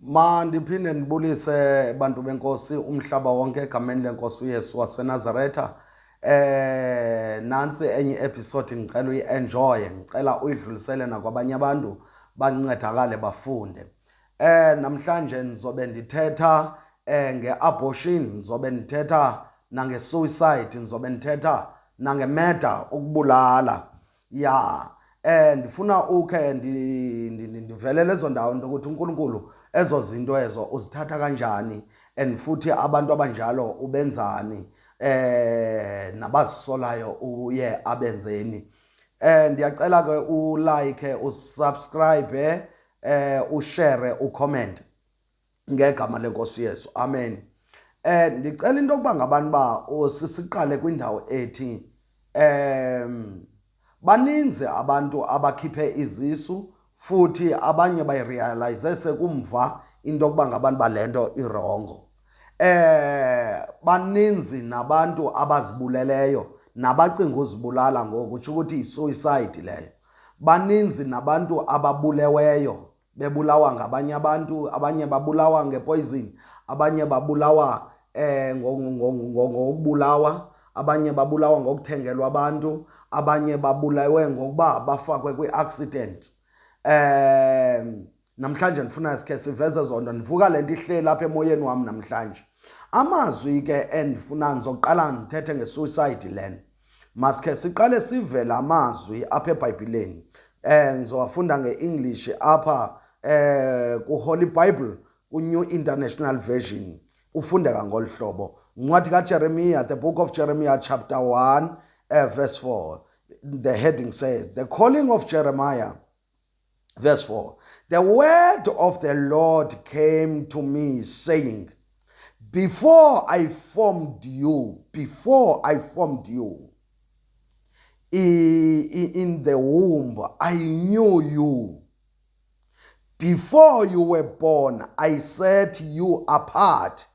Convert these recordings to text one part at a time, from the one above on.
Mandiphinde ndibulise bantu benkosi umhlaba wonke egameni lenkosi uYesu waseNazaretha. Nantsi enye episode, ngicela uyi-enjoye, ngicela uyidlulisele nakwabanye abantu bancedakale bafunde. Namhlanje ndizobe ndithetha nge-abortion, ndizobe ndithetha nange-suicide, ndizobe ndithetha nange-murder, ukubulala. Ya, ndifuna ukhe ndivelele ezo ndawo, into ukuthi uNkulunkulu ezo zinto ezo uzithatha kanjani and futhi abantu abanjalo ubenzani, nabazisolayo uye abenzeni. Ndiyacela ke u-like, u-subscribe, u-share, u-comment ngegama lenkosi Yesu. Amen. Ndicela into yokuba ngabantu ba sisiqale kwindawo ethi baninzi abantu abakhiphe izisu, futhi abanye bayi-realize sekumva into yokuba ngabantu balento i-wrong. Baninzi nabantu abazibuleleyo nabacinga uzibulala ngoku, kutsho ukuthi yi-suicide leyo. Baninzi nabantu ababuleweyo, bebulawa ngabanye abantu, abanye babulawa nge-poison, abanye babulawa ngokubulawa, abanye babulawa ngokuthengelwa abantu, abanye babulawe ngokuba bafakwe kwi-accident. Namhlanje ndifuna sikhe siveze zonto, ndivuka le nto ihleli apha emoyeni wam namhlanje. Amazwi ke endifuna, ndizoqala ndithethe nge-suicide lena. Masikhe siqale sive la mazwi apha eBhayibhileni. Ngizowafunda nge-English apha ku-Holy Bible, ku-New International Version. Ufundeka ngolu hlobo. Incwadi kaJeremiah, the book of Jeremiah, chapter 1, verse 4. The heading says, "The calling of Jeremiah." Verse 4. "The word of the Lord came to me, saying, Before I formed you, before I formed you in the womb, I knew you. Before you were born, I set you apart.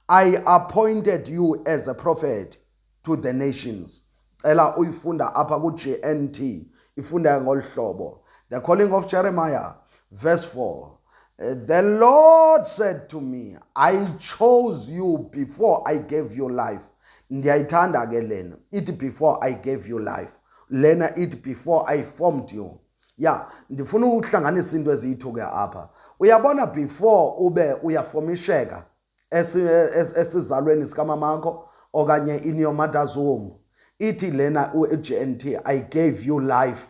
I appointed you as a prophet to the nations." Cela uyifunda apha ku-GNT, ifunda ngolu hlobo. The calling of Jeremiah, verse 4. "The Lord said to me, I chose you before I gave you life." Ndiyayithanda ke lena. Ithi "before I gave you life." Lena ithi "before I formed you." Ya, ndifuna ukuhlanganisa into eziyi-two ke apha. Uyabona, before ube uyafomisheka esizalweni sikamamakho okanye in your mother's womb, ithi lena u-GNT, "I gave you life."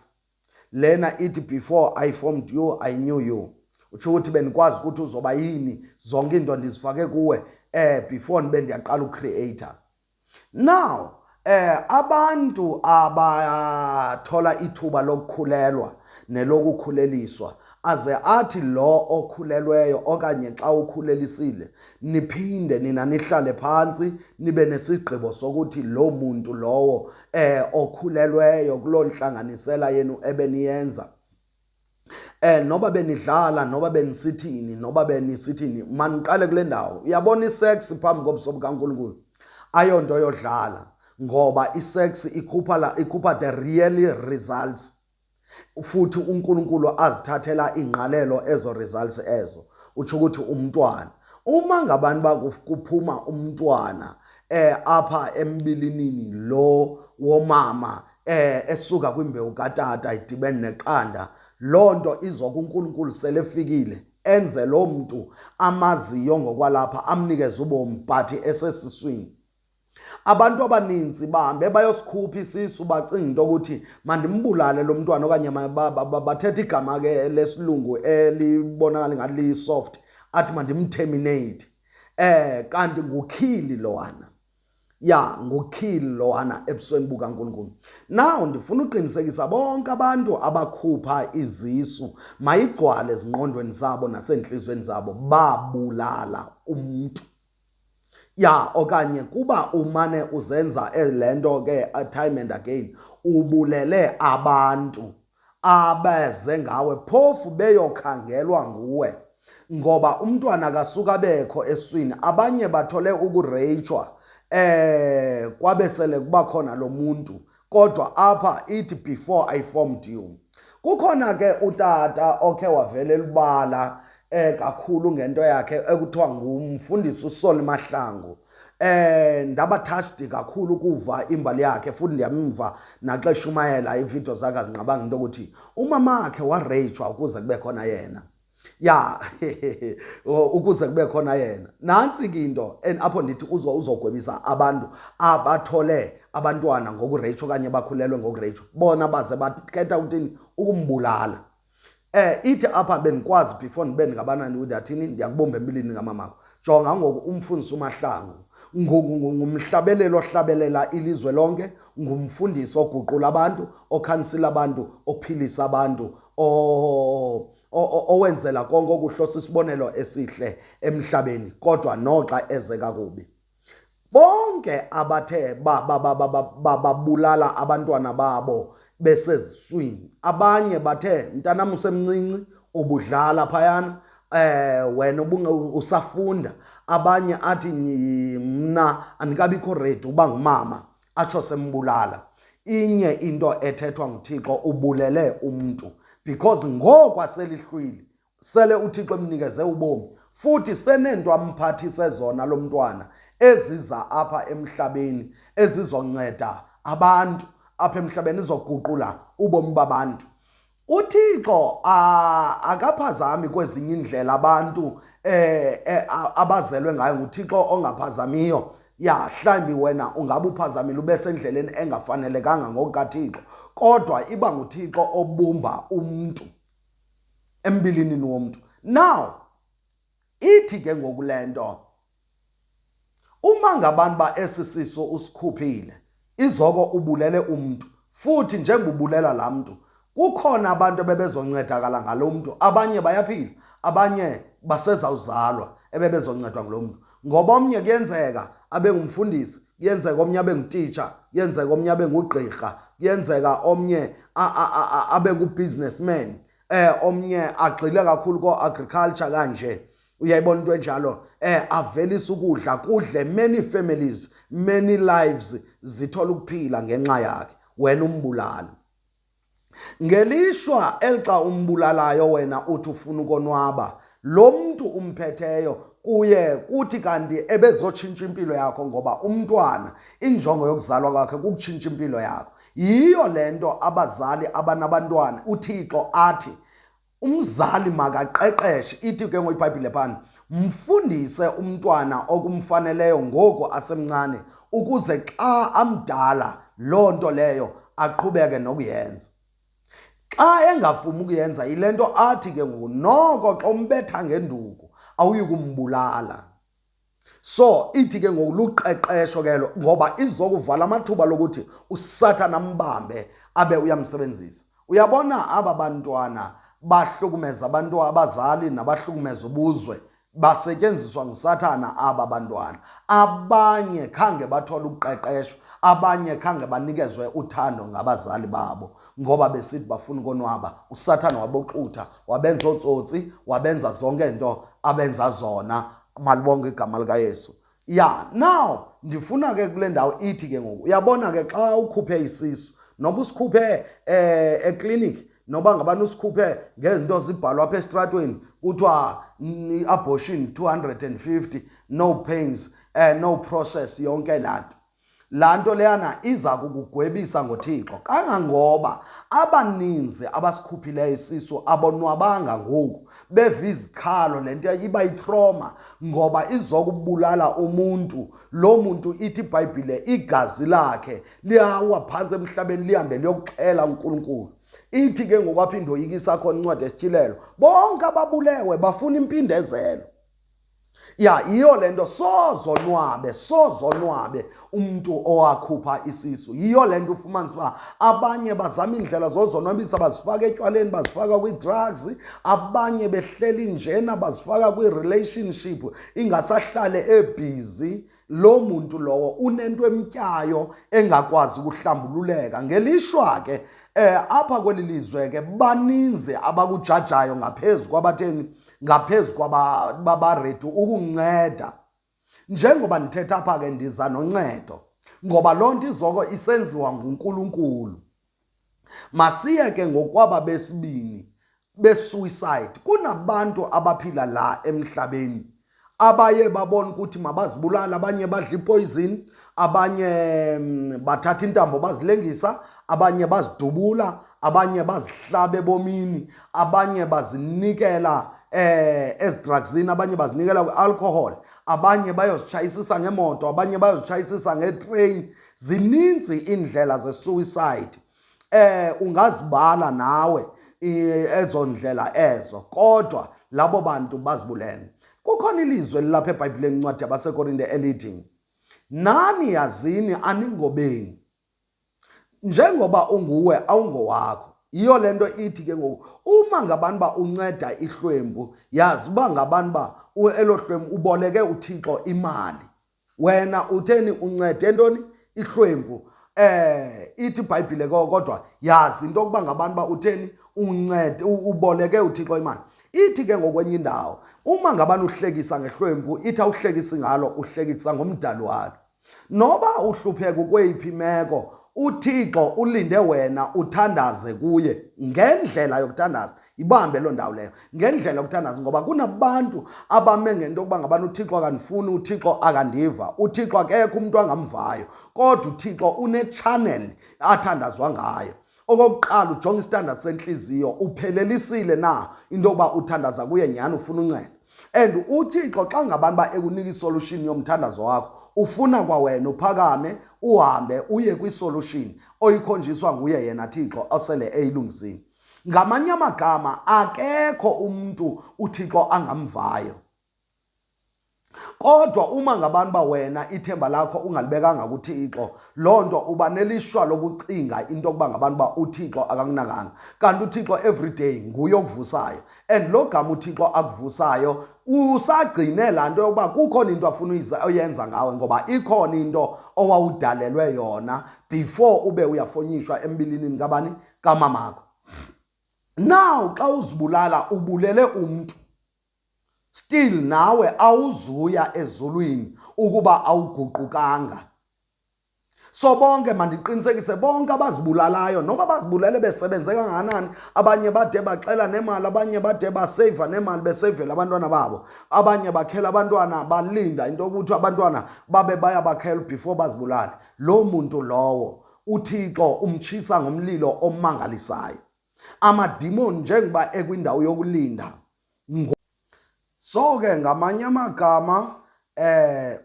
Lena ithi "before I formed you, I knew you." Utsho ukuthi bendikwazi ukuthi uzoba yini, zonke into ndizifake kuwe before ndibe ndiyaqala u-create. Now abantu abathola ithuba lokukhulelwa nelokukhuleliswa, aze athi lo okhulelweyo okanye xa ukhulelisile, niphinde nina nihlale phantsi nibe nesigqibo sokuthi lo muntu lowo okhulelweyo kuloo nhlanganisela yenu ebeniyenza, noba benidlala, noba benisithini, noba benisithini, maniqale kule ndawo. Uyabona, i-sex phambi kobuso bukaNkulunkulu ayonto yodlala, ngoba i-sex ikhupha la, ikhupha the real results, futhi uNkulunkulu azithathela ingqalelo ezo results ezo. Utsho ukuthi umntwana, uma ngabantu bakuphuma umntwana apha embilinini lo womama, esuka kwimbewu katata idibene neqanda, loo nto izoka uNkulunkulu selefikile enze lo mntu amaziyo ngokwalapha, amnikeze ubomi, but esesiswini. Abantu abaninzi bahambe bayosikhupha isisu, bacinga into ukuthi mandimbulale lo mntwana, okanye bathetha igama ke lesilungu elibonakala ngathi liyi-soft, athi mandim-terminate, kanti ngu-kill lowana. Ya, ngu-kill lowana ebusweni bukaNkulunkulu. Now ndifuna uqinisekisa bonke abantu abakhupha izisu, mayigcwale ezingqondweni zabo nasentliziyweni zabo, babulala umntu. Ya, okanye kuba umane uzenza le nto ke time and again, ubulele abantu abeze ngawe, phofu beyokhangelwa nguwe, ngoba umntwana akasuka bekho eswini. Abanye bathole ukureyitshwa kwabe sele kuba khona lo muntu, kodwa apha ithi "before I formed you." Kukhona ke utata okhe wavela elubala. kakhulu ngento yakhe ekuthiwa ngumfundisi uSolly Mahlangu. Ndaba touched kakhulu ukuva imbali yakhe, futhi ndiyamva naxa eshumayela, iividiyo zakhe azinqabanga into yokuthi umamakhe wareyitshwa ukuze kube khona yena, ya, ukuze kube khona yena. Nantsi ke into and apho ndithi uzogwebisa abantu abathole abantwana ngokureyitshwa okanye bakhulelwe ngokureyitshwa, bona baze bakhetha ukuthini? Ukumbulala. Ithi apha bendikwazi before ndibe ndingabanani, udathini, ndiyakubomba embilini kamamakho. Jonga ngoku, umfundisi uMahlangu ngumhlabeleli ohlabelela ilizwe lonke, ngumfundisi oguqula abantu, okhansila abantu, ophilisa abantu, owenzela konke okuhle, isibonelo esihle emhlabeni. Kodwa noxa eze kakubi, bonke abathe babulala abantwana babo beseziswini, abanye bathe, "Mntanam, usemncinci, ubudlala phayana, wena usafunda." Abanye athi, "Mna andikabikho ready uba ngumama," atsho sembulala. Inye into ethethwa nguThixo: ubulele umntu, because ngoku aselihlwili sele uThixo emnikeze ubomi, futhi senento amphathise zona lo mntwana eziza apha emhlabeni, ezizonceda abantu apha emhlabeni, izoguqula ubomi babantu. UThixo akaphazami kwezinye indlela abantu abazelwe ngayo. NguThixo ongaphazamiyo. Ya, mhlawumbi wena ungabe uphazamile, ube sendleleni engafanelekanga ngokukaThixo, kodwa iba nguThixo obumba umntu embilinini womntu. Now ithi ke ngoku le nto, uma ngabantu ba esi siso usikhuphile, izoko ubulele umntu, futhi njengoba ubulela laa mntu, kukhona abantu ebebezoncedakala ngalo mntu. Abanye bayaphila, abanye basezawuzalwa ebebezoncedwa ngulo mntu, ngoba omnye kuyenzeka abe ngumfundisi, kuyenzeka omnye abe ngutitsha, kuyenzeka omnye abe ngugqirha, kuyenzeka omnye abe ngu-businessman, omnye agxile kakhulu ko-agriculture kanje, uyayibona into enjalo, avelisa ukudla, kudle many families, many lives zithola ukuphila ngenxa yakhe. Wena umbulali. Ngelishwa elixa umbulalayo, wena uthi ufuna ukonwaba, lo mntu umphetheyo kuye kuthi kanti ebezotshintsha impilo yakho, ngoba umntwana injongo yokuzalwa kwakhe kukutshintsha impilo yakho. Yiyo le nto abazali abanabantwana uThixo athi umzali makaqeqeshe. Ithi ke ngoyiBhayibhile phana, mfundise umntwana okumfaneleyo ngoku asemncane, ukuze xa amdala loo nto leyo aqhubeke nokuyenza. Xa engafumi ukuyenza, yile nto athi ke ngoku noko xa umbetha ngenduku awuyi kumbulala. So ithi ke ngoku luqeqesho ke lo, ngoba izokuvala amathuba lokuthi uSathana ambambe abe uyamsebenzisa. Uyabona, aba bantwana bahlukumeza abantu, abazali nabahlukumeza ubuzwe, basetyenziswa nguSathana aba bantwana. Abanye khange bathole ukuqeqeshwa, abanye khange banikezwe uthando ngabazali babo, ngoba besithi bafuna ukonwaba. USathana waboxutha, wabenza ootsotsi, wabenza zonke into abenza zona. Malibonke igama likaYesu. Ya, now ndifuna ke kule ndawo ithi ke ngoku, uyabona ke, xa ukhuphe isisu, noba usikhuphe ekliniki, noba ngabani usikhuphe ngezinto zibhalwa apha esitratweni, kuthiwa i-abortion 250, no pains, no process, yonke laa nto, laa nto leyana iza kukugwebisa ngoThixo, kangangoba abaninzi abasikhuphileyo isisu abonwabanga ngoku, beva izikhalo. Le nto iba yi-trauma, ngoba izokubulala umuntu. Lo muntu, ithi iBhayibhile, igazi lakhe liyawa phantsi emhlabeni, lihambe liyokuxela uNkulunkulu. Ithi ke ngokwapha indoyikisa khona incwadi eSityhilelo, bonke ababulewe bafuna impindezelo. Ya, yiyo le nto sozonwabe, sozonwabe umntu owakhupha isisu. Yiyo le nto ufumanisa uba abanye bazama iindlela zozonwabisa, bazifaka etywaleni, bazifaka kwii-drugs, abanye behleli njena bazifaka kwii-relationship, ingasahlale ebhizi. Lo muntu lowo unento emtyayo engakwazi ukuhlambululeka. Ngelishwa ke, apha kweli lizwe ke baninzi abakujajayo ngaphezu kwabatheni, ngaphezu kwaba-ready ukunceda. Njengoba ndithetha apha ke, ndiza noncedo, ngoba loo nto izoko isenziwa nguNkulunkulu. Masiye ke ngokwaba besibini. be-suicide. Kunabantu abaphila la emhlabeni abaye babona ukuthi mabazibulale. Abanye badla ipoison, abanye bathatha intambo bazilengisa, abanye bazidubula, abanye bazihlaba ebomini, abanye bazinikela ezidrugsini, abanye bazinikela kwi-alcohol, abanye bayozitshayisisa ngemoto, abanye bayozitshayisisa ngetrain. Zininzi iindlela ze-suicide. Ungazibala nawe ezo ndlela ezo, kodwa labo bantu bazibulele. Kukhona ilizwi elilapha eBhayibhileni, incwadi yabaseKorinte, elithi, "Nani yazini aningobeni." Njengoba unguwe, awungowakho. Yiyo le nto ithi ke ngoku, uma ngabantu uba unceda ihlwempu, yazi uba ngabantu uba elo hlwempu uboleke uThixo imali. Wena utheni? Uncede ntoni? Ihlwempu. Ithi iBhayibhile, kodwa yazi into yokuba ngabantu uba utheni? Uncede, uboleke uThixo imali. Ithi ke ngokwenye indawo, uma ngabani uhlekisa ngehlwempu, ithi awuhlekisi ngalo, uhlekisa ngomdali walo. Noba uhlupheka ukweyiphi imeko, uThixo ulinde wena uthandaze kuye ngendlela yokuthandaza. Ibambe loo ndawo leyo, ngendlela yokuthandaza, ngoba kunabantu abame ngento yokuba ngabantu, "UThixo akandifuni, uThixo akandiva, uThixo akekho umntu angamvayo." Kodwa uThixo une-channel athandazwa ngayo. Okokuqala, ujonga istandard sentliziyo, uphelelisile na into yokuba uthandaza kuye nyhani, ufuna uncedo. And uThixo xa ngabantu uba ekunika isolution yomthandazo wakho, ufuna kwawena uphakame uhambe uye kwisolution oyikhonjiswa nguye yena Thixo osele eyilungisile. Ngamanye amagama, akekho umntu uThixo angamvayo. Kodwa uma ngabantu uba wena ithemba lakho ungalibekanga kuThixo, loo nto uba nelishwa lokucinga into yokuba ngabantu uba uThixo akakunakanga, kanti uThixo everyday nguye okuvusayo. And lo gama uThixo akuvusayo, usagcine laa nto yokuba kukhona into afuna uyenza ngawe, ngoba ikhona into owawudalelwe yona before ube uyafonyishwa embilinini kabani? Kamamakho. Now xa uzibulala, ubulele umntu. Still nawe awuzuya ezulwini ukuba awuguqukanga. So bonke, mandiqinisekise, bonke abazibulalayo, noba bazibulele besebenze kangakanani, abanye bade baxela nemali, abanye bade baseyiva nemali, beseyivela abantwana babo, abanye bakhela abantwana, balinda into yokuthi abantwana babe bayabakhela before bazibulale, loo muntu lowo uThixo umtshisa ngomlilo omangalisayo. Amadimoni njengoba ekwindawo yokulinda. So ke ngamanye amagama,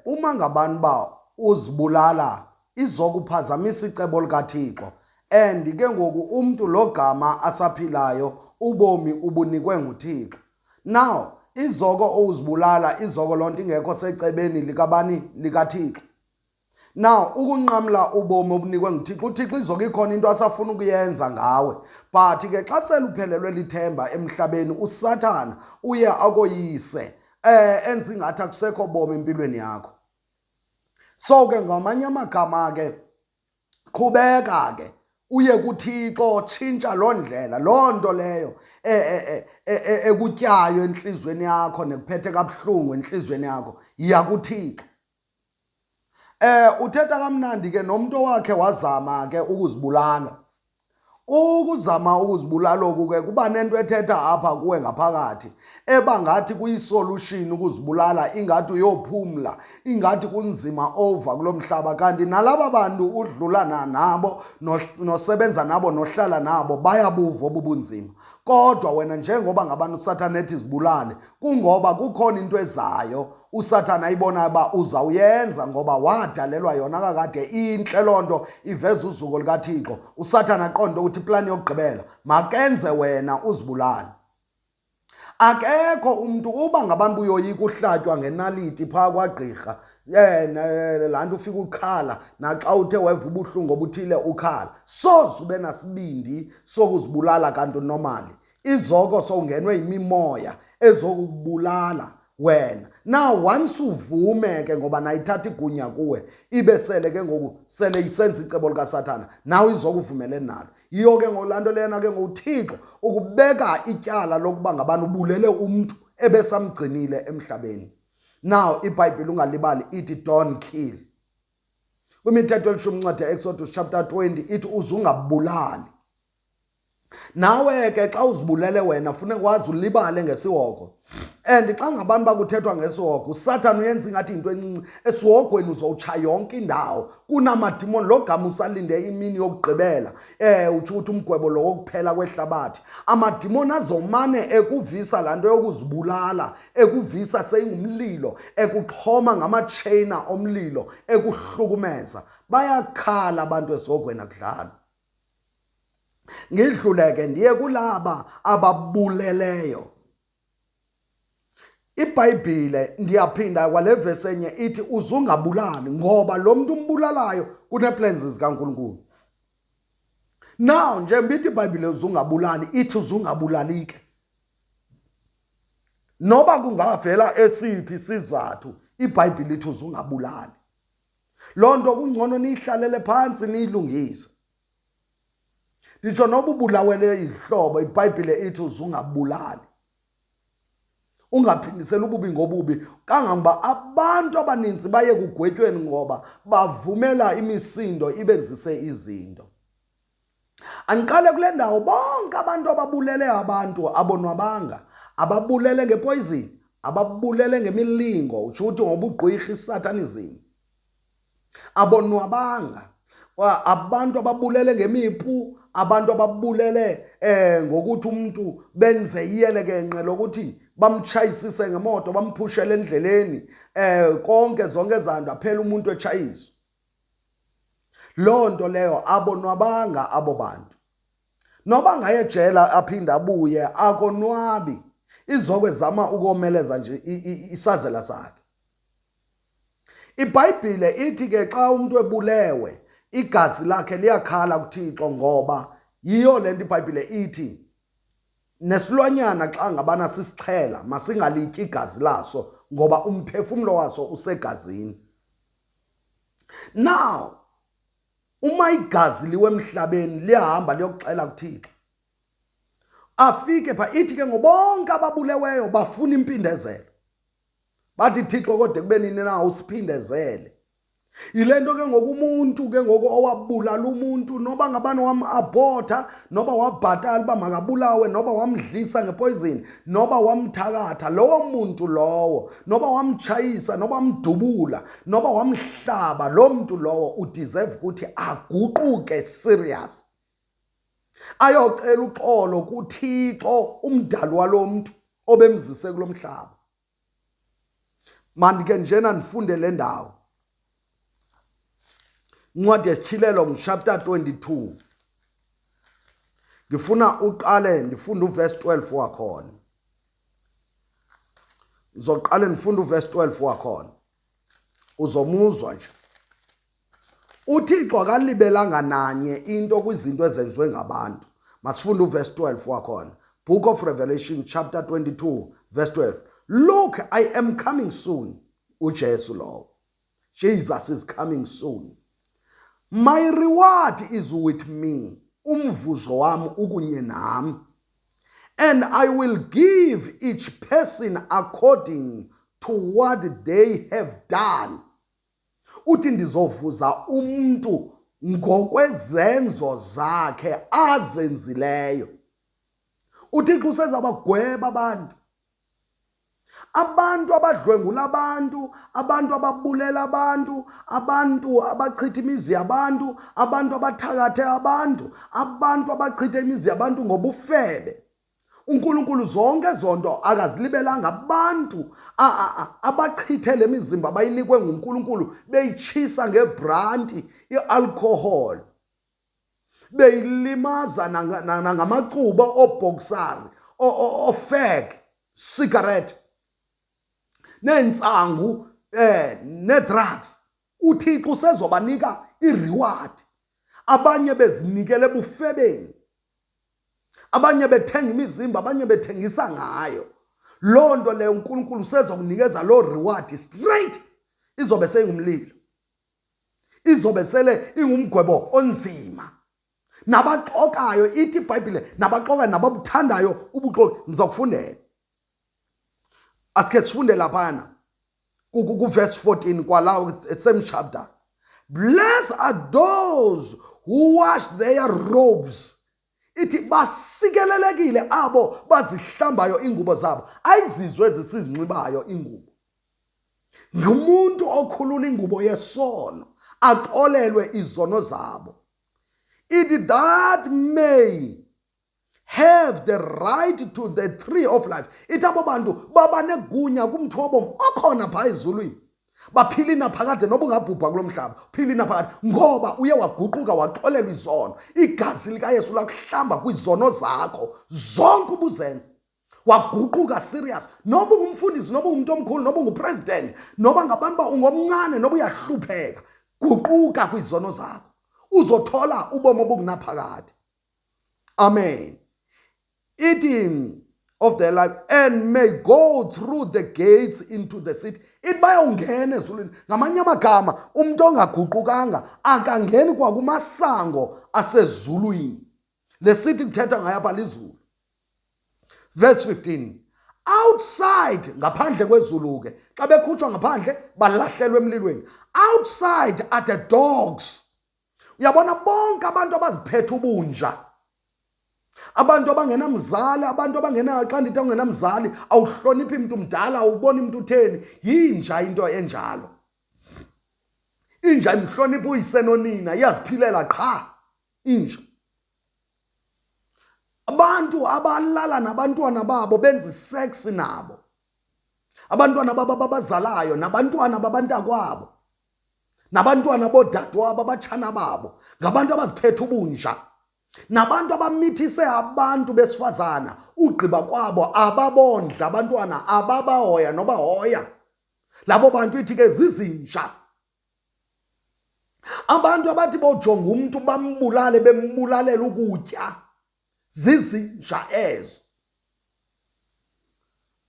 uma ngabantu ba uzibulala, izokuphazamisa icebo likaThixo. And ke ngoku umuntu lo gama asaphilayo, ubomi ubunikwe nguThixo. Now izoko owuzibulala, izoko loo nto ingekho secebeni likabani? LikaThixo. Now ukunqamla ubomi obunikwe nguThixo, uThixo izoke ikhona into asafuna ukuyenza ngawe, but ke xa sele uphelelwe lithemba emhlabeni, uSathana uye akoyise, enza ingathi akusekho bomi empilweni yakho. So ke ngamanye amagama ke, qhubeka ke uye kuThixo, tshintsha loo ndlela, loo nto leyo ekutyayo entliziyweni yakho nekuphethe kabuhlungu entliziyweni yakho, yiya kuThixo. Uthetha kamnandi ke nomuntu owakhe wazama ke ukuzibulala. Ukuzama ukuzibulala oku ke kuba nento ethetha apha kuwe ngaphakathi eba ngathi kuyisolution ukuzibulala, ingathi uyophumla, ingathi kunzima over kulo mhlaba, kanti nalaba bantu udlulana nabo, nosebenza nabo, nohlala nabo, bayabuva obubunzima. Kodwa wena njengoba ngabantu uSathane ethi zibulale, kungoba kukhona into ezayo uSathana ayibona uba uzawuyenza, ngoba wadalelwa yona kakade. Intle loo nto, iveza uzuko likaThixo. USathana aqonde ukuthi iplani yokugqibela makenze wena uzibulale. Akekho umntu uba ngabantu uyoyika uhlatywa ngenaliti phaa kwagqirha, laa nto ufika ukhala, naxa uthe weva ubuhlungu obuthile ukhala, soze ube nasibindi sokuzibulala. Kanti normally izoko sowungenwe yimimoya ezokukubulala wena. Now once uvume ke, ngoba nayithatha igunya kuwe, ibe sele ke ngoku sele isenza icebo likaSathana, nawe izokuvumelene nalo. Yiyo ke ngoku laa nto lena ke ngoku uThixo ukubeka ityala lokuba ngabani ubulele umntu ebesamgcinile emhlabeni. Now iBhayibhile, ungalibali, ithi don't kill. Kwimithetho elishumi, incwadi ya-Exodus chapter 20, ithi uze ungabulali. Nawe ke xa uzibulele wena, funeka wazi ulibale ngesihogo. And xa ngabantu bakuthethwa ngesihogo, uSathane uyenza ingathi yinto encinci. Esihogweni uzowutsha yonke indawo, kunamadimoni. Lo gama usalinde imini yokugqibela, utsho ukuthi umgwebo lo wokuphela kwehlabathi, amadimoni azomane ekuvisa laa nto yokuzibulala, ekuvisa seyingumlilo, ekuxhoma ngamatsheyina omlilo, ekuhlukumeza. Bayakhala abantu esihogweni, akudlalwa. Ngidluleke ndiye kulaba ababuleleyo. IBhayibhile, ndiyaphinda kwale vesi enye, ithi uzungabulali, ngoba lo muntu umbulalayo kuneplans zikaNkulunkulu. Now njengoba ithi iBhayibhile uzungabulali, ithi uzungabulali ke noba kungavela esiphi isizathu, iBhayibhile ithi uzungabulali. Loo nto kungcono niyihlalele phantsi, niyilungise. Nditsho noba ubulawele izihlobo, iBhayibhile ithi uzungabulali, ungaphindiseli ububi ngobubi, kangangoba abantu abaninzi baye kugwetyweni ngoba bavumela imisindo ibenzise izinto. Andiqale kule ndawo: bonke abantu ababulele abantu abonwabanga, ababulele ngepoison, ababulele ngemilingo, utsho ukuthi ngobugqwirha, isatanism, abonwabanga. Abantu ababulele ngemipu, abantu ababulele ngokuthi umuntu benze iyelekenqe lokuthi bamchayisise ngemoto, bamphushele endleleni, konke zonke ezanto, aphela umuntu echayiswa, loo nto leyo abonwabanga abo bantu. Noba ngayejela aphinde abuye, akonwabi, izokwe zama ukomeleza nje isazela sakhe. IBhayibhile ithi ke xa umuntu ebulewe, igazi lakhe liyakhala kuThixo, ngoba yiyo le nto iBhayibhile ithi nesilwanyana xa ngabana sisixhela masingalityi igazi laso, ngoba umphefumlo waso usegazini. Now uma igazi liwe emhlabeni, liyahamba liyokuxela kuThixo, afike pha. Ithi ke ngobonke ababuleweyo bafuna impindezelo, bathi, "Thixo, kodwa kube nini na usiphindezele?" Yile nto ke ngoku umuntu ke ngoku owabulala umuntu, noba ngabani wam-abhotha, noba wabhatala uba makabulawe, noba wamdlisa ngepoison, noba wamthakatha lowo muntu lowo, noba wamtshayisa, noba wamdubula, noba wamhlaba, loo mntu lowo udeserve ukuthi aguquke serious, ayocela uxolo kuThixo, umdali walo mntu obemzise kulo mhlaba. Mandike njena ndifunde le ndawo, Incwadi yesiTyhilelo, chapter 22. Ngifuna uqale ndifunde uverse 12 wakhona. Ngizoqale ndifunde uverse 12 wakhona, uzomuzwa nje. UThixo akalibelanga nanye into kwizinto ezenziwe ngabantu. Masifunde uverse 12 wakhona, Book of Revelation chapter 22 verse 12. "Look, I am coming soon." UJesu lowo. Jesus is coming soon. "My reward is with me," umvuzo wami ukunye nami, "and I will give each person according to what they have done." Uthi ndizovuza umuntu ngokwezenzo zakhe azenzileyo. UThixo usezabagweba abantu, abantu abadlwengula abantu, abantu ababulela abantu, abantu abachitha imizi yabantu, abantu abathakathe abantu, abantu abachitha imizi yabantu ngobufebe. UNkulunkulu zonke zonto akazilibelanga. Abantu abachithe le mizimba bayinikwe nguNkulunkulu, beyitshisa ngebranti, ialcohol, beyilimaza nangamacuba oobhoksari, ofag, cigarette, neentsangu, nee-drugs, uThixo usezobanika ireward. Abanye bezinikele bufebeni, abanye bethenga imizimba, abanye bethengisa ngayo. Loo nto leyo uNkulunkulu usezokunikeza loo reward straight, izobe seyingumlilo, izobe sele ingumgwebo onzima. Nabaxokayo, ithi iBhayibhile, nabaxokayo nababuthandayo ubuxoki. Ndizokufundela, asike sifunde laphana kuverse 14 kwalawo same chapter. "Blessed are those who wash their robes Ithi basikelelekile abo bazihlambayo iingubo zabo. Ayizizwe ezisizinxibayo iingubo. Ngumuntu okhulula ingubo yesono axolelwe izono zabo. Ithi that may have the right to the tree of life. Ithi abo bantu baba negunya kumthi wobomi okhona phaa ezulwini. Baphila inaphakade noba ungabhubha kulo mhlaba, uphila inaphakade ngoba uye waguquka waxolelwa izono. Igazi likaYesu lakuhlamba kwizono zakho zonke ubuzenza. Waguquka serious. Noba ungumfundisi, noba ungumntu omkhulu, noba ungupresident, noba ngabantu uba ungomncane, noba uyahlupheka, guquka kwizono zakho uzothola ubomi obungunaphakade. Amen. Ithi of their life and may go through the gates into the city. Ithi bayongena ezulwini. Ngamanye amagama, umuntu ongaguqukanga akangeni kwakumasango asezulwini. Le city kuthethwa ngayo apha lizulu. Verse 15. Outside, ngaphandle kwezulu ke, xa bekhutshwa ngaphandle balahlelwe emlilweni. Outside are the dogs. Uyabona bonke abantu abaziphethe ubunja, abantu abangenamzali, abantu abangena, xa ndithi ongenamzali, awuhloniphi mntu mdala, awuboni mntu utheni, yinja into enjalo. Inja imhlonipha uyise nonina, iyaziphilela qha inja. Abantu abalala nabantwana babo benza isex nabo, abantwana babo ababazalayo, nabantwana babantakwabo, nabantwana boodadewabo, abatshana babo, ngabantu abaziphethe ubunja. Nabantu abamithise abantu besifazana, ugqiba kwabo ababondla abantwana, ababahoya nobahoya. Labo bantu ithi ke zizinja. Abantu abathi bojonga umntu bambulale, bembulalela ukutya, zizinja ezo.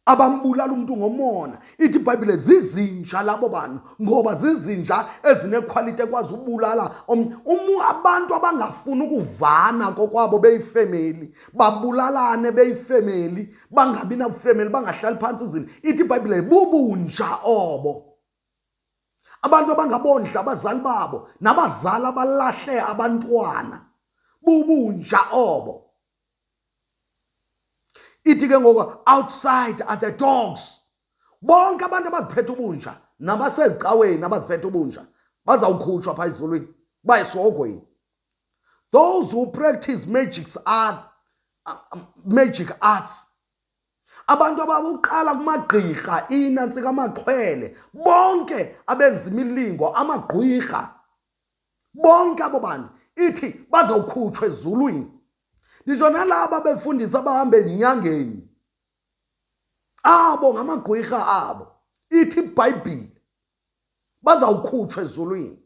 Abambulala umntu ngomona, ithi iBhayibhile zizinja labo bantu, ngoba zizinja ezinekhwaliti ekwazi ubulala omnye. Abantu abangafuni ukuvana kokwabo beyifemeli, babulalane beyifemeli, bangabi nabufemeli, bangahlali phantsi izinto, ithi iBhayibhile bubunja obo. Abantu abangabondla abazali babo, nabazali abalahle abantwana, bubunja obo. Ithi ke ngoku outside are the dogs. Bonke abantu abaziphethe ubunja nabasezicaweni abaziphethe ubunja bazawukhutshwa phaa ezulwini baye esihogweni. Those who practice magic art, magic arts, abantu ababuqala kumagqirha, inantsika amaxhwele, bonke abenza imilingo, amagqwirha, bonke abo bantu ithi bazawukhutshwa ezulwini. Nditsho nalaba befundisi abahamba ezinyangeni, abo ngamagqwirha abo, ithi iBhayibhile bazawukhutshwa ezulwini.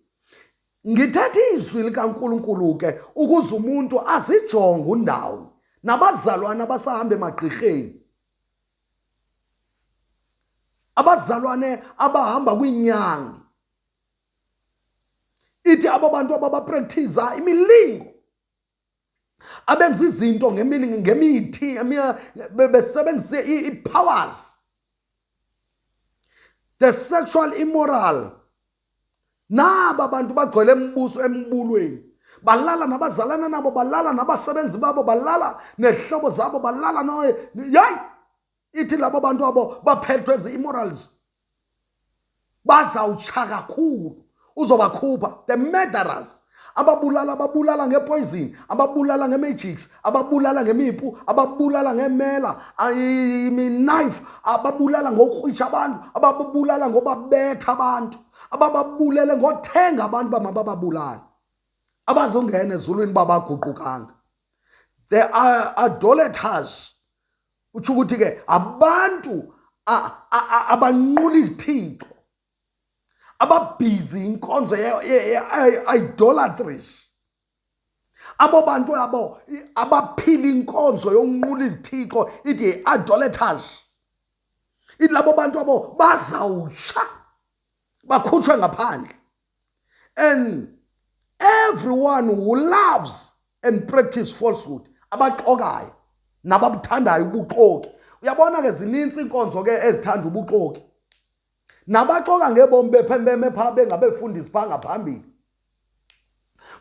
Ngithetha izwi likaNkulunkulu ke ukuze umuntu azijonge undawo, nabazalwane abasahamba emagqirheni, abazalwane abahamba kwiinyangi, ithi abo bantu ababapractiza imilingo, abenza izinto ngemithi, besebenzise i-powers, the sexual immoral, naba bantu bagcwele embuso embulweni, balala nabazalana nabo, balala nabasebenzi babo, balala nezihlobo zabo, balala no yayi, ithi labo bantu abo baphethwe zi-immorals bazawutsha kakhulu, uzobakhupha. The murderers, ababulala, ababulala ngepoison, ababulala ngemagics, ababulala ngemipu, ababulala ngemela, knife, ababulala ngokukrwisha abantu, ababulala ngobabetha abantu, abababulele ngothenga abantu bamabababulale, abazongena ezulwini babaguqukanga. The idolaters, utsho ukuthi ke abantu abanqula izithixo, ababhizi inkonzo ye-idolatries, abo bantu abo abaphila inkonzo yonqula izithixo, ithi idolaters, ithi labo bantu abo bazawutsha bakhutshwe ngaphandle. And everyone who loves and practice falsehood, abaxokayo nababuthandayo ubuxoki. Uyabona ke zinintsi iinkonzo ke ezithanda ubuxoki, nabaxoka ngebomi bephembeme phaa bengabefundisi phaa ngaphambili.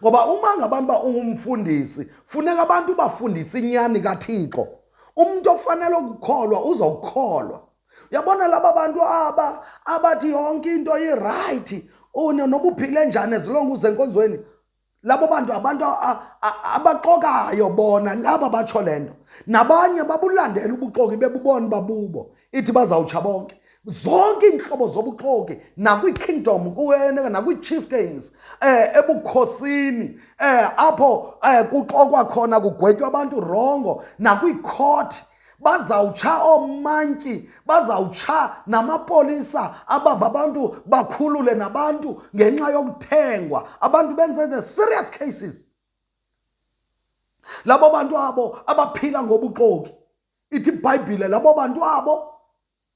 Ngoba uma ngabantu ba ungumfundisi, funeka abantu bafundise inyani kaThixo. Umuntu ofanele ukukholwa uzokukholwa. Uyabona laba bantu aba abathi yonke into i-right, une noba uphile njani as long usenkonzweni. Labo bantu abantu abaxokayo bona laba batsho le nto. Nabanye babulandela ubuxoki bebubona babubo, ithi bazawutsha bonke. Zonke iintlobo zobuxoki nakwi-kingdom kuwena nakwi-chieftains ebukhosini apho kuxokwa khona kugwetywa abantu rongo, nakwi-court bazawutsha oomantyi, bazawutsha namapolisa abamba abantu bakhulule nabantu ngenxa yokuthengwa. Abantu benze the serious cases. Labo bantu abo abaphila ngobuxoki, ithi iBhayibhile labo bantu abo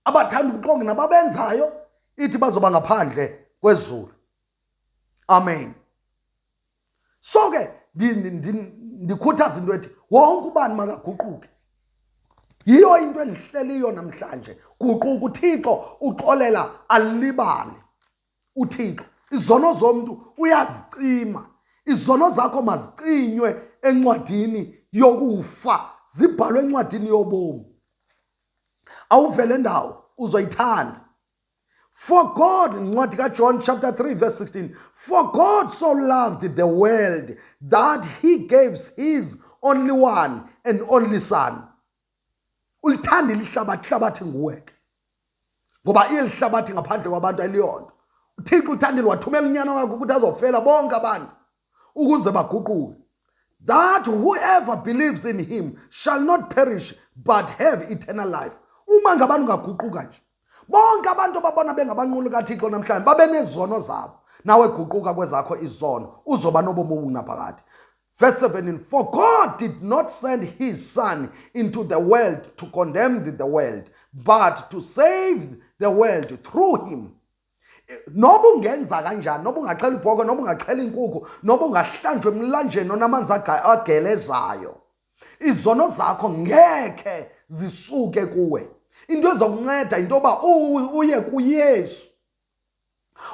abathanda ubuxoki nababenzayo, ithi bazoba ngaphandle kwezulu. Amen. So ke ndikhuthaza into ethi wonke ubani makaguquke. Yiyo into endihleliyo namhlanje. Guquka, uThixo uxolela alibale. UThixo izono zomntu uyazicima. Izono zakho mazicinywe encwadini yokufa, zibhalwe encwadini yobomi. Awuvele ndawo uzoyithanda. For God, incwadi kaJohn chapter 3 verse 16, for God so loved the world that he gave his only one and only son. Ulithandile ihlabathi, ihlabathi nguwe ke. Ngoba ilihlabathi ngaphandle kwabantu aliyonto. UThixo uthandile wathumela unyana wakhe ukuthi azofela bonke abantu ukuze baguquke. That whoever believes in him shall not perish but have eternal life. Uma ngabantu ungaguquka nje, bonke abantu ababona bengabanquli kaThixo namhlanje babe nezono zabo. Nawe guquka kwezakho izono, uzoba nobomi obungunaphakade. Verse 17, for God did not send his son into the world to condemn the world, but to save the world through him. Noba ungenza kanjani, noba ungaxhela ibhokwe, noba ungaxhela inkukhu, noba ungahlanjwa emlanjeni onamanzi agelezayo, izono zakho ngekhe zisuke kuwe. Into ezokunceda into yoba uye kuYesu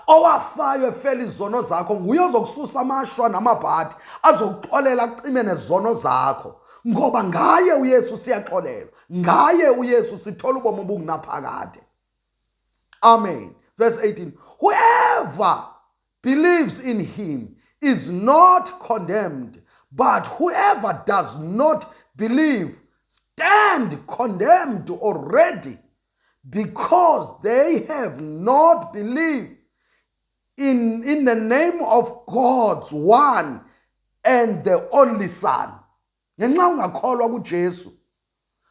owafayo efela izono zakho. Nguye ozokususa amashwa namabhadi, azokuxolela acime nezono zakho, ngoba ngaye uYesu siyaxolelwa, ngaye uYesu sithola ubomi obungunaphakade. Amen. Verse 18, whoever believes in him is not condemned, but whoever does not believe stand condemned already, because they have not believed in the name of God's one and the only Son. Ngenxa ungakholwa kuJesu,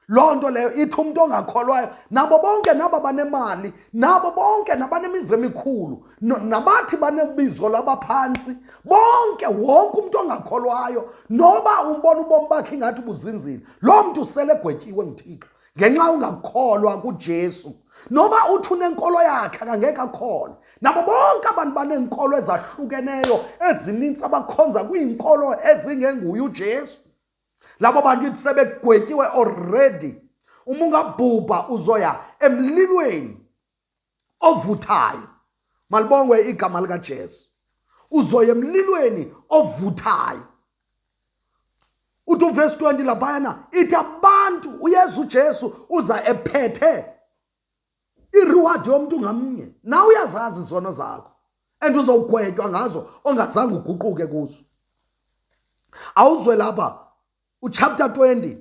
loo nto leyo ithi umuntu ongakholwayo, nabo bonke naba banemali, nabo bonke nabanemizi emikhulu, nabathi banebizo labaphantsi, bonke, wonke umuntu ongakholwayo, noba umbona ubomi bakhe ingathi buzinzile, loo mntu sele egwetyiwe nguThixo ngenxa ungakholwa kuJesu. Noba uthi unenkolo yakhe, akangeke akholwe. Nabo bonke abantu baneenkolo ezahlukeneyo ezinintsi, abakhonza kwiinkolo ezingenguye uJesu, labo bantu ithi sebegwetyiwe already. Uma ungabhubha uzoya emlilweni ovuthayo. Malibongwe igama likaJesu. Uzoya emlilweni ovuthayo. Uthi uverse 20 laphayana, ithi abantu uYesu uJesu uza ephethe ireward yomuntu ngamnye. Nawe uyazazi izono zakho and uzowugwetywa ngazo ongazange uguquke kuzo. Awuzwe lapha uchapter 20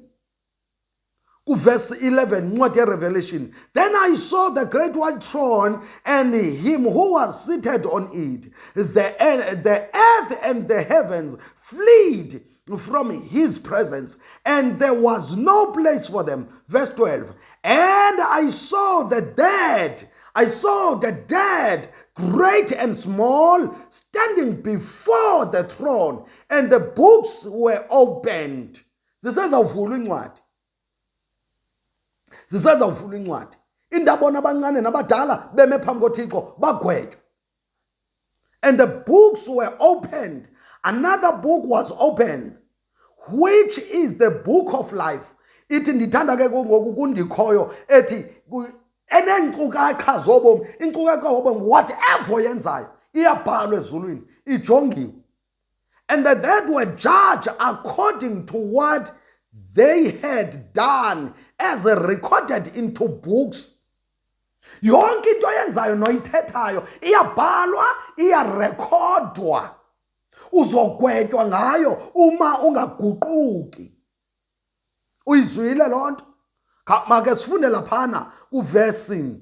kuverse 11, incwadi yeRevelation. Then I saw the great white throne and him who was seated on it. The earth and the heavens fled from his presence, and there was no place for them. Verse 12, and I saw the dead, great and small, standing before the throne, and the books were opened. Zisezawuvulwa incwadi, zisezawuvulwa incwadi. Indabona abancane nabadala beme phambi koThixo bagwetywa. And the books were opened. Another book was opened, which is the book of life. Ithi ndithanda ke ngoku kundikhoyo ethi eneenkcukacha zobomi, iinkcukacha zobomi, whatever oyenzayo iyabhalwa ezulwini, ijongiwe. And the dead were judged according to what they had done as recorded into books. Yonke into oyenzayo noyithethayo iyabhalwa, iyarekhodwa. Uzogwetywa ngayo uma ungaguquki. Uyizwile loo nto? Make sifunde laphana kuvesi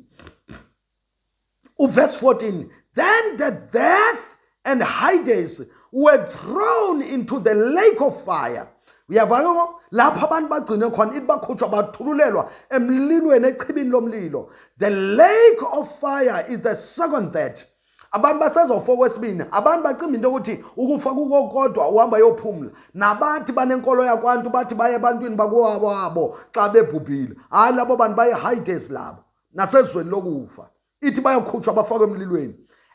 uverse 14. Then the death and Hades were thrown into the lake of fire. Uyava ke lapho abantu bagcinwe khona, ithi bakhutshwa bathululelwa emlilweni, echibini lomlilo. The lake of fire is the second death. Abantu basezofa okwesibini. Abantu bacimba into yokuthi ukufa kuko kodwa uhamba yophumla. Nabathi banenkolo yakwantu bathi baye ebantwini bakowabo xa bebhubhile. Hayi, labo bantu baye Hades labo, nasezweni lokufa. Ithi bayakhutshwa bafakwe emlilweni.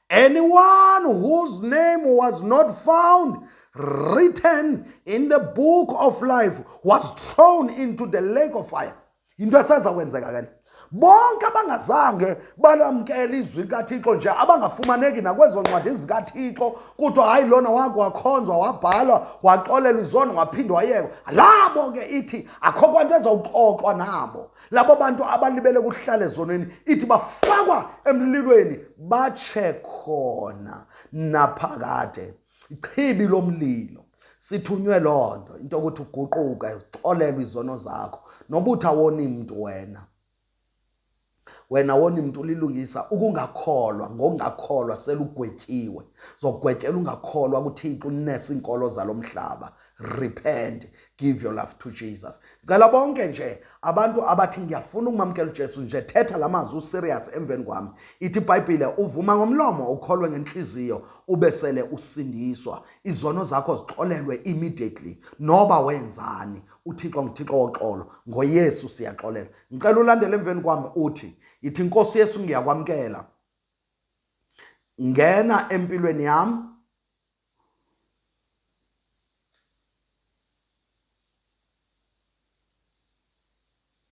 Anyone whose name was not found written in the book of life was thrown into the lake of fire. Yinto eseza kwenzeka ke. Bonke abangazange balamkela izwi likaThixo nje, abangafumaneki nakwezo ncwadi zikaThixo, kuthiwa hayi, lona wakwakhonzwa, wabhalwa, waxolelwa izono, waphinde wayekwa, labo ke ithi akho kwanto ezawuxoxwa nabo. Labo bantu abalibele kuhlala ezonweni, ithi bafakwa emlilweni, batshe khona naphakade. Ichibi lomlilo. Sithunywe loo nto, into yokuthi uguquke, uxolelwe izono zakho. Noba uthi awoni mntu wena, wena woni mntu ulilungisa, ukungakholwa, ngokungakholwa selugwetyiwe. Zogwetyela ungakholwa kuThixo, unese iinkolo zalo mhlaba. Repent, give your life to Jesus. Cela bonke nje abantu abathi ngiyafuna ukumamkela uJesu nje, thetha la mazwi userious emveni kwami. Ithi iBhayibhile, uvuma ngomlomo, ukholwe ngenhliziyo, ube sele usindiswa, izono zakho zixolelwe immediately. Noba wenzani, uThixo nguThixo woxolo. NgoYesu siyaxolela. Ngicela ulandele emveni kwami, uthi, yithi, "Nkosi Yesu, ngiyakwamkela, ngena empilweni yami.